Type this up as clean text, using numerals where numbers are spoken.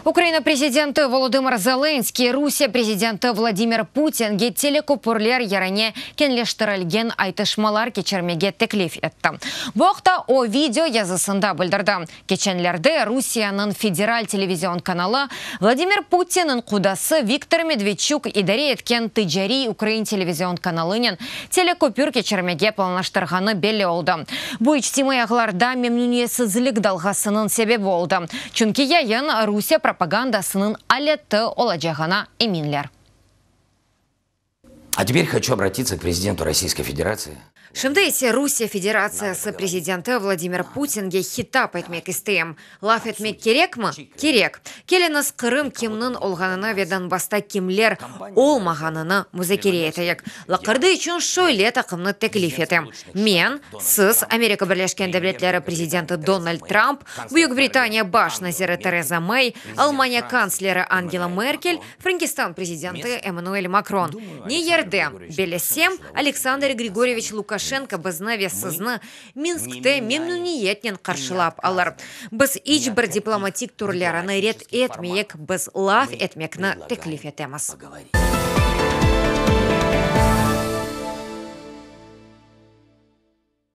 Ukraina prezidenti Volodımır Zelenskıy Rusiye prezidenti Vladimir Putinge telekopürler yerine keñleştirilgen aytışmalar keçirmege teklif etti. Bu aqta o video yazısında bildirdi. Keçenlerde Rusiyeniñ federal televizion kanalı Vladimir Putinniñ qudası Viktor Medvedçuk idare etken ticariy ukrain televizion kanalınen telekopür keçirmege planlaştırğanı belli oldı. Bu içtimaiy ağlarda memnüniyetsizlik dalğasınıñ sebebi oldı, çünki yayın Rusiye propagandasınıñ aleti olacağına eminler. A teper hoçu obratitsya k prezidentu Rossiyskoy Federatsii. Şimdi ise Rusiye Federatsiyası prezidenti Vladimir Putinge hitap etmek isteyim. Laf etmek kerekmi? Kerek. Keliñiz, Qırım kimniñ olğanını ve Donbassta kimler olmağanını muzakere eteyik. Laqırdı içün şöyle taqımnı teklif etem, men, siz, Amerika Birleşken Devletleri prezidenti Donald Tramp, Büyük Britaniya baş naziri Tereza Mey, Almaniya kantsleri Angela Merkel, Frenkistan prezidenti Emmanuel Makron, ne yerde, bellesem, Aleksandr Grigoryeviç Lukaşenko bizni ve sizni Minskte memnüniyetnen qarşılap alır. Biz iç bir diplomatik türlerini red etmeyik, biz laf etmekni teklif etemiz.